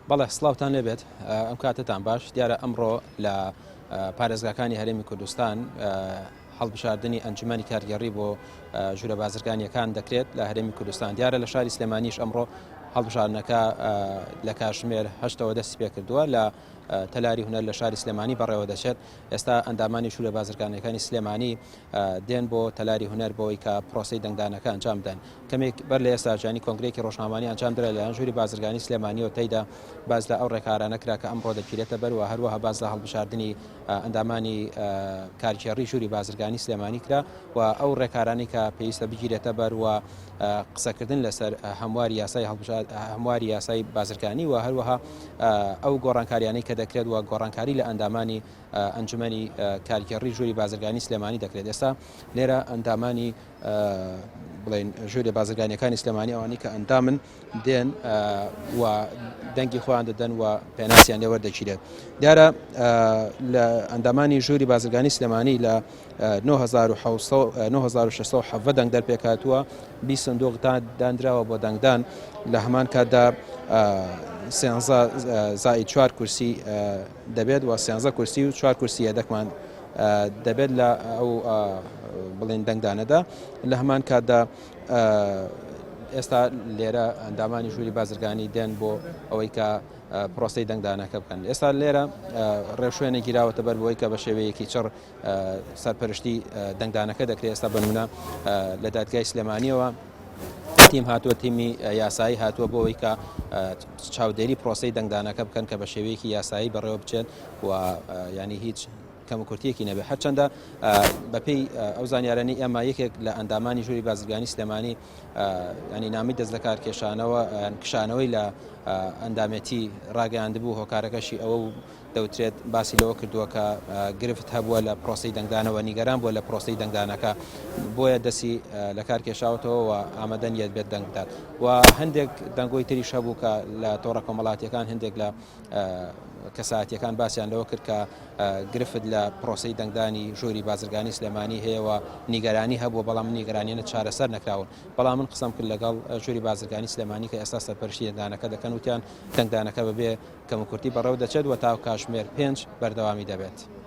بەڵێ سڵاوتان لێبێت ئەم کاتتان باش دیارە ئەمڕۆ لە پارێزگاکانی هەرێمی کوردستان هەڵبژاردننی ئەنجومەنی کارگێڕی بۆ ژوورە بازرگانیەکان دەکرێت لە هەرێمی کوردستان دیارە لە شاری سلێمانیش ئەمڕۆ هەڵبژاردنەکە لە کاژمێر هەشتەوە دەستی پێکردووە لە تەلاری هونەر لە شاری سلێمانی بەڕێوە دەچێت ئێستا ئەندامانی ژوورە بازرگانیەکانی سلێمانی دێن بۆ تەلاری هونەر بۆی کە پرۆسی دەنگدانەکە ئەنجام بدەن کەمێک بەر لە ئێستا جانی کۆنگرەیەکی ڕۆژنامەوانی ئەنجام درا لەلایەن ژووری بازرگانی سلێمانیەوە تێیدا باس لە ئەو ڕێکارانە کرا کە ئەمڕۆ دەگیرێتە بەر و هەروەها باس لە هەڵبژاردنی ئەندامانی کارگێڕی ژووری بازرگانی سلێمانی کرا و ئەو ڕێکارانەی کە پێویستە بگیرێتە بەر و قسەکردن لەسەر هەمواری یاسای هەمواری یاسای بازرگانی و هەروەها ئەو گۆڕانکاریانەی کە دەکرێت و گۆڕانکاری لە ئەندامانی ئەنجومەنی کارگێڕی ژووری بازرگانی سلێمانی دەکرێت ئێستا لێرە ئەندامانی بڵێن ژووری بازرگانیەکانی سلێمانی ئەوانی کە ئەندامن دێن و دەنگی خۆیان دەدەن و پێناسیان لێ وەردەگیرێت دیارە لە ئەندامانی ژووری بازرگانی سلێمانی لە 9617 دەنگ دەر پێکاتووە 20 سندوق دانراوە بۆ دەنگدان لە هەمان کاتدا سێنزە زائید چوار کورسی دەبێت و سیانزە کورسی و چوار کورسی یەدەکمان دەبێت لە ئەو بڵێن دەنگدانەدا لە هەمان کاتدا ئێستا لێرە ئەندامانی ژووری بازرگانی دێن بۆ ئەوەی کە پرۆسی دەنگدانەکە بکەن ئێستا لێرە ڕێوشوێنە گیراوەتە بەر بۆی کە بە شێوەیەکی چڕ سەرپەرشتی دەنگدانەکە دەکرێت ئێستا بنمونە لە دادگای سلێمانیەوە تیم هاتووە تیمی یاسایی هاتووە بۆ ئەوەی کە چاودێری پرۆسی دەنگدانەکە بکەن کە بە شێوەیەکی یاسایی بەڕێوە بچێت و ینی هیچ کەم و کورتیەکی نەبێت هەرچەندە بەپێی ئەو زانیارانی ئێمە یەکێک لە ئەندامانی ژووری بازرگانی سلێمانی ینی نامی دەست لەکار کێشانەوە کشانەوەی لە ئەندامێتی ڕاگەیاندبوو هۆکارەکەشی ئەوە و دەوترێت باسی لەوە کردووە کە گرفت هەبووە لە پرۆسەی دەنگدانەوە، نیگەران بووە لە پرۆسەی دەنگدانەکە، بۆیە دەستی لەکار کێشاوەتەوە و ئامادە نییە بێت دەنگ بدات و هەندێک دەنگۆی تریش هەبوو کە لە تۆڕە کۆمەڵاتیەکان هەندێک لە کەساتیەکان باسیان لەوە کرد کە گرفت لە پرۆسەی دەنگدانی ژووری بازرگانی سلێمانی هەیە و نیگەرانی هەبووە بەڵام نیگەرانیانە چارەسەر نەکراون بەڵام من قسەم کرد لەگەڵ ژووری بازرگانی سلێمانی کە ئێستا سەرپەرشتی دەنگدانەکە دەکەن وتیان دەنگدانەکە بەبێ کەموکورتی بەڕێوە دەچێت و تا کاژمێر پێنج بەردەوامی دەبێت.